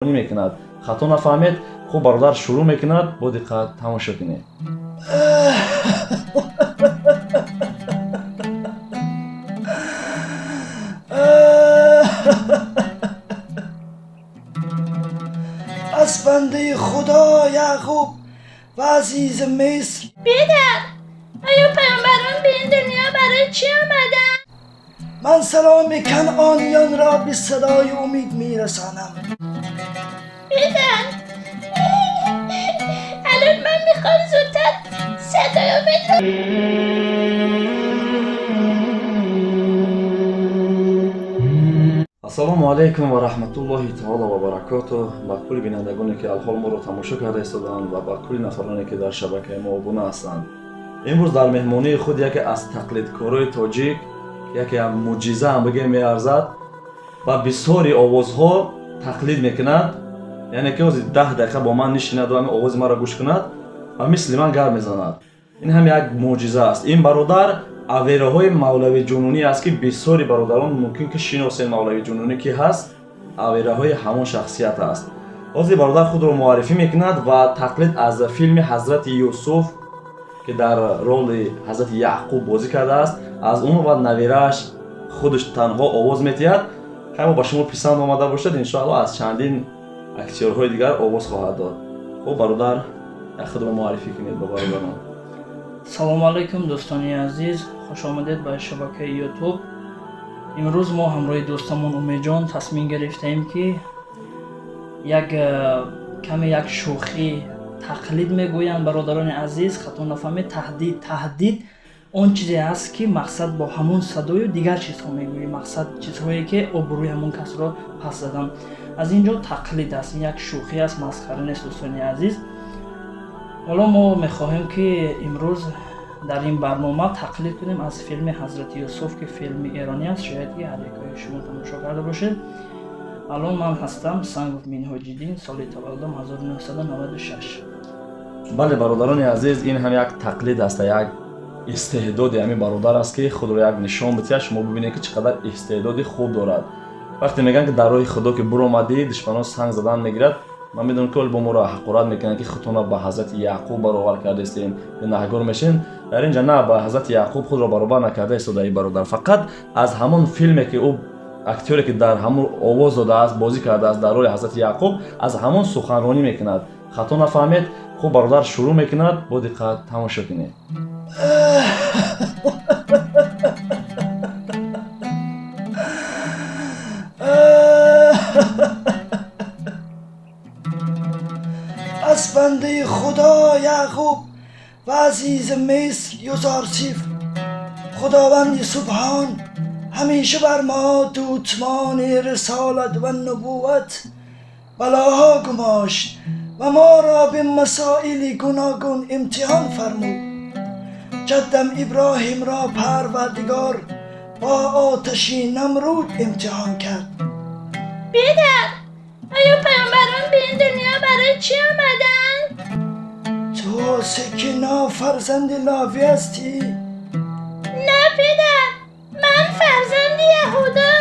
Мекунад. Хато нафаҳмед, хуб бародар шурӯъ мекунад, бо диққат тамошо кунед. Аз бандаи Худо Яъқуб ва азизи Миср. Педар, оё паёмбарон ба ин дунё барои чӣ омаданд? Ман саломи канъониёнро ба садои умед мерасонам. Педар, алон ман мехоҳам зудтар садои умедро. Ассалому алайкум ва раҳматуллоҳи таоло ва баракоту. Ба кулли бинандагоне, ки алҳол моро тамошо карда истодаанд, ва ба кулли нафароне, ки дар шабакаи мо обуна ҳастанд. Имрӯз дар меҳмонии худ яке аз тақлидкорои тоҷик, яке ам мӯъҷиза ҳам бигем меарзад ва бисёри овозҳо тақлид мекунад. Яъне ки ҳозир 10 дақиқа бо ман нишинаду ҳамин овози маро гӯш кунад ва мисли ман гап мезанад. Ин ҳам як мӯъҷиза аст. Ин бародар авераҳои Мавлави Ҷунунӣ аст, ки бисёри бародарон мумкин ки шиносен Мавлави Ҷунунӣ ки ҳаст, авераҳои ҳамон шахсият аст. Ҳозир бародар худро муаррифӣ мекунад ва тақлид аз филми Ҳазрати Юсуф, ки дар роли Ҳазрати Яъқуб бозӣ кардааст, аз он ва навирааш худаш танҳо овоз метиҳад. Хаймо ба шумо писанд омада бошад, иншоалло аз чандин актёрҳои дигар овоз хоҳад дод. Хуб бародар, худро муаррифӣ кунед ба бародарон. Салому алайкум, дӯстони азиз, хуш омадед ба шабакаи Ютуб. Имрӯз мо ҳамроҳи дӯстамон Умедҷон тасмим гирифтаем, ки як каме як шӯхӣ тақлид мегӯянд. Бародарони азиз, хато нафаҳмед, таҳдид, таҳдид он чизе аст, ки мақсад бо ҳамун садою дигар чизҳо мегӯӣ, мақсад чизҳое, ки обрӯи ҳамун касро пас задан. Аз ин ҷо тақлид аст, ин як шӯхӣ аст, масхара нест, дӯстони азиз. Ҳоло мо мехоҳем, ки имрӯз дар ин барнома тақлид кунем аз филми Ҳазрати Юсуф, ки филми эронӣ аст, шояд ки ҳар якои шумо тамошо карда бошед. Алон ман ҳастам Сангов Минҳоҷиддин, соли таваллудам 1996. Бале, бародарони азиз, ин ҳам як тақлид аст, як истеъдоди ҳамин бародар аст, ки худро як нишон бидиҳад, шумо бибинед, ки чӣ қадар истеъдоди хуб дорад. Вақте мегӯянд, ки дар роҳи Худо ки буромадӣ, душманон санг задан мегирад. Ман медонам, ки бо моро ҳақорат мекунанд, ки худтонро ба Ҳазрати Яъқуб баробар кардаистем, гунаҳгор мешем. Дар ин ҷа на, ба Ҳазрати Яъқуб худро баробар накарда истода ин бародар, фақат аз ҳамон филме, ки ӯ актёре, ки дар ҳамон овоз додааст, бозӣ кардааст дар роли Ҳазрати Яъқуб, аз ҳамон суханронӣ мекунад. Хато нафаҳмед, хуб бародар шурӯъ мекунад, бо диққат тамошо кунед. Аз бандаи Худо Яъқуб ва азизи Миср Юзарсиф, Худованди Субҳон ҳамеша бар мо дудмони рисолат ва нубувват балоҳо гумошт ва моро ба масоили гуногун имтиҳон фармуд. Ҷаддам Иброҳимро Парвардигор бо оташи Намруд имтиҳон кард. Педар, оё паёмбарон ба ин дунё барои чӣ омаданд? Ту Сакина фарзанди Ловӣ ҳастӣ? На педар, ман фарзанди Яҳудо.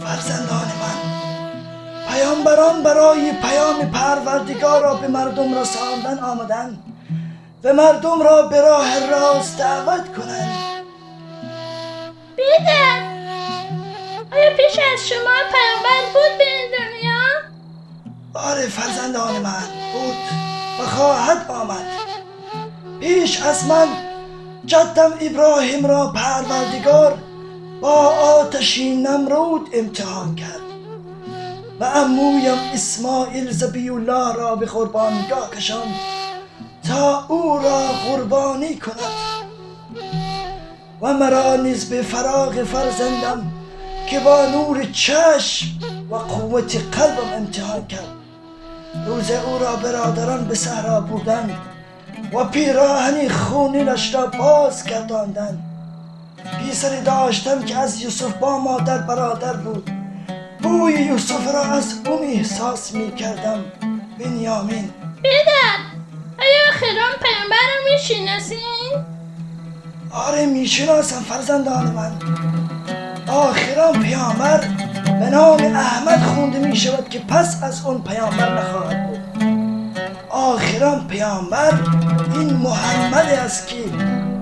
Фарзандони ман, паёмбарон барои паёми Парвардигорро ба мардум расондан омаданд ва мардумро ба роҳи рост даъват кунанд. Педар, оё пеш аз шумо паёмбар буд ба ин дунё? Оре, фарзандони ман, буд ва хоҳад омад. Пеш аз ман ҷаддам Иброҳимро Парвардигор бо оташи Намруд имтиҳон кард ва аммӯям Исмоил Забиуллоҳро ба қурбонгоҳ кашонд то ӯро қурбонӣ кунад ва маро низ ба фароғи фарзандам, ки бо нури чашм ва қуввати қалбам имтиҳон кард. Рӯзе ӯро бародарон ба саҳро бурданд ва пироҳани хунинашро боз гардонданд. Писаре доштам, ки аз Юсуф бо модар бародар буд. Бӯи Юсуфро аз ӯ эҳсос мекардам. Бинёмин. Педар, оё охирон паёмбарро мешиносед? Оре, мешиносам, фарзандони ман. Охирон паёмбар به نام احمد خونده می شود که پس از اون پیامبر نخواهد بود. آخران پیامبر این محمد است که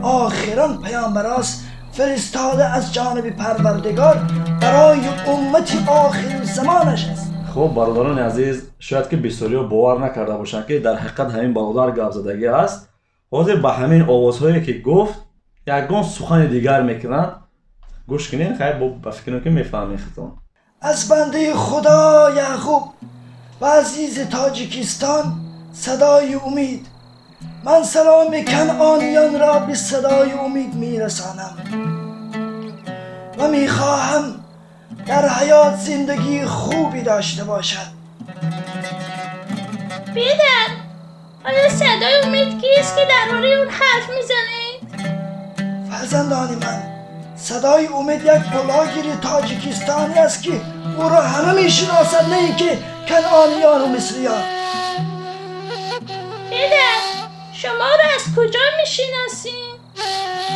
آخران پیامبر است، فرستاده از جانب پروردگار برای امت آخر زمانش است. خب برادران عزیز، شاید که بسیاریا باور نکرده باشند که در حقیقت همین برادر گپ زدگی است. حاضر به همین آوازهایی که گفت یکگان سخن دیگر میکنند. گوش کنین، خیر با فکر که میفهمین خودتون. از بنده خدا یعقوب و عزیز تاجیکستان صدای امید، من سلام کنعانیان را به صدای امید میرسانم و میخواهم در حیات زندگی خوبی داشته باشد. پدر، آیا صدای امید کیست که درباره اون حرف میزنید؟ فرزندان من، صدای امید یک بلاگر تاجیکستانی است که او را همه میشناسند، نه اینکه کنعانیان و مصریان. پدر، شما را از کجا میشناسید؟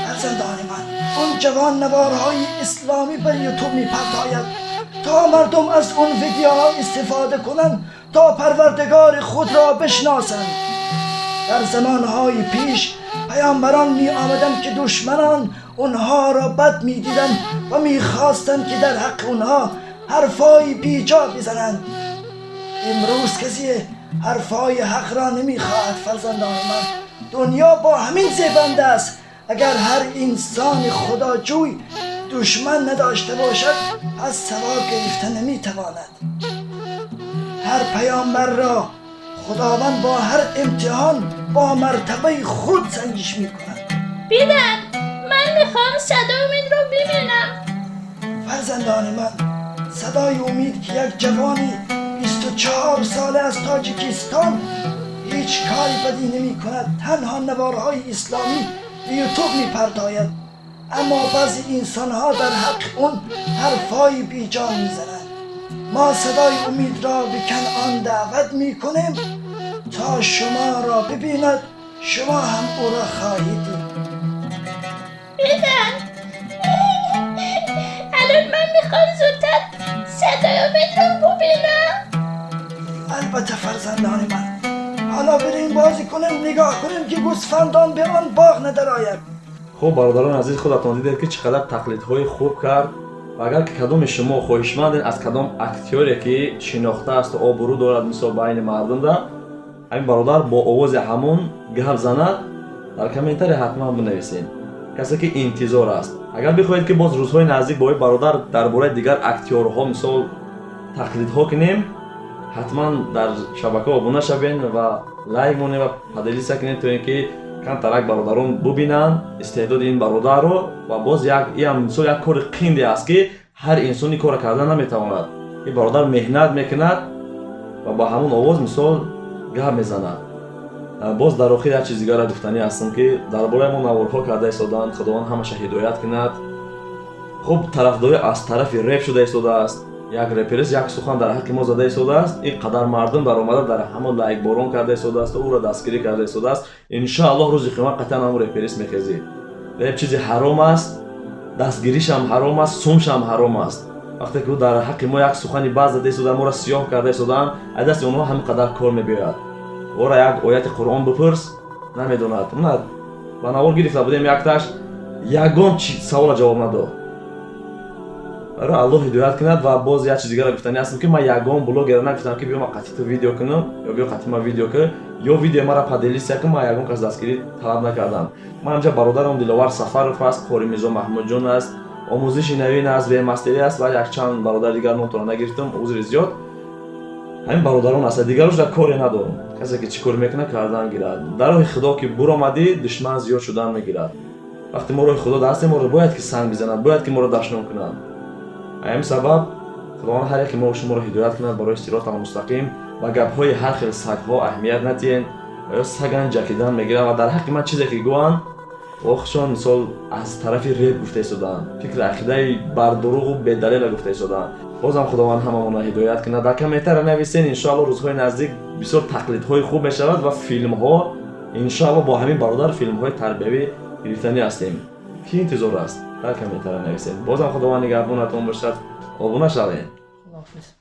فرزندان من، اون جوان نوارهای اسلامی بر یوتیوب میپرتاید تا مردم از اون ویدیوها استفاده کنند تا پروردگار خود را بشناسند. در زمانهای پیش پیامبران می آمدند که دشمنان اونها را بد می دیدند و می خواستند که در حق اونها حرفای بیجا بزنند. امروز کسی حرفای حق را نمی خواهد. فرزندان من، دنیا با همین زیبنده است. اگر هر انسان خداجوی دشمن نداشته باشد پس ثواب گرفته نمی تواند. هر پیامبر را خداوند با هر امتحان با مرتبه خود سنجش می کند. پدر، من میخوام صدای امید رو ببینم. فرزندان من، صدای امید که یک جوانی 24 ساله از تاجیکستان هیچ کاری بدی نمی کند، تنها نوارهای اسلامی به یوتیوب می پرداید، اما بعضی انسان ها در حق اون حرفای بیجا می زنند. ما صدای امید را به کنعان دعوت می کنیم تا شما را ببیند، شما هم او را خواهید دید. پدر، الان من میخوام زودتر صدای امید را ببینم. البته فرزندان من، حالا بریم بازی کنیم، نگاه کنیم که گوسفندان به آن باغ ندراید. خب برادران عزیز، خودتان دیدید که چقدر تقلیدهای خوب کرد. و اگر که کدام شما خواهشمندین از کدام اکتیوری که شناخته است و آبرو دارد مثال بین مردم ده، همین برادر با آواز همون گپ زند، در کامنتر حتما بنویسین. کسی که انتظار است. اگر بخواهید که باز روزهای نزدیک با این برادر درباره دیگر اکتیورها مثال تقلیدها کنیم، حتما در شبکه обуна شوین و لایک مونین و поделиться کنین تا اینکه کمترک برادران ببینن استعداد این برادر رو. و باز یک این مثال یک کار قیندی است که هر انسانی کار کردن نمیتواند. این برادر مهنت میکند و با همون آواز مثال گپ میزند. باز در آخر یک چیز دیگر را گفتنی هستم که درباره ما نوارها کرده ایستادند، خداوند همش هدایت کند. خب طرفداری از طرف رپ شده ایستاده است. یک رپرس یک سخن در حق ما زده ایستاده است، این قدر مردم در آمده در همه لایک باران کرده ایستاده است و او را دستگیری کرده ایستاده است. ان شاء الله روز قیامت قطعا هم رپرس میخیزید. رپ چیزی حرام است، دستگیریش هم حرام است، سومش هم حرام است. وقتی که او در حق ما یک سخنی باز زده ایستاده، ما را سیاه کرده ایستادن، از دست اونها هم قدر کار میبیاد. او را یک آیت قرآن بپرس نمیدوند. نه با نوار گرفته بودیم یک تاش یگان سوال جواب نداد. برای الله هدایت کند. و باز یک چیز دیگر گفتنی هستم که من یگان بلاگر نگفتم که بیا من قطعی تو ویدیو کنم یا بیا قطعی من ویدیو کن یا ویدیو مرا поделиться کن. من یگان کس دستگیری طلب نکردم. من اینجا برادرم دلاور سفرов است، قاری میرزا محمود جان است، آموزش نوین است، به مستری است و یک چند برادر دیگر نام نگرفتم، عذر زیاد. همین برادران است، دیگرش در کاری ندارم. کسی که چی کار میکنه کردن گیرد. در راه خدا که برآمدی دشمن زیاد شدن میگیرد. وقتی ما راه خدا هستیم ما رو باید که سنگ بزنند، باید که ما رو دشنام کنند. همین سبب خداوند هر یک ما و شما رو هدایت کند برای صراط مستقیم و گپ‌های هر خیل سگ‌ها اهمیت ندین و یا سگن جکیدن میگیرن و در حق من چیزی که گوان وخشان مثال از طرف رپ گفته ایستادن، فکر عقیده بر دروغ و بدلیل گفته ایستادن. بازم خداوند هممون را هدایت کند. در کامنتر نویسین ان شاء الله روزهای نزدیک بسیار تقلیدهای خوب میشود و فیلم‌ها ان شاء الله با همین برادر فیلم‌های تربیوی گرفتنی هستیم. کی انتظار است؟ در کامنتر نویسین. بازم خداوند نگهبانتون باشد. обуна шавед. Худоҳофиз.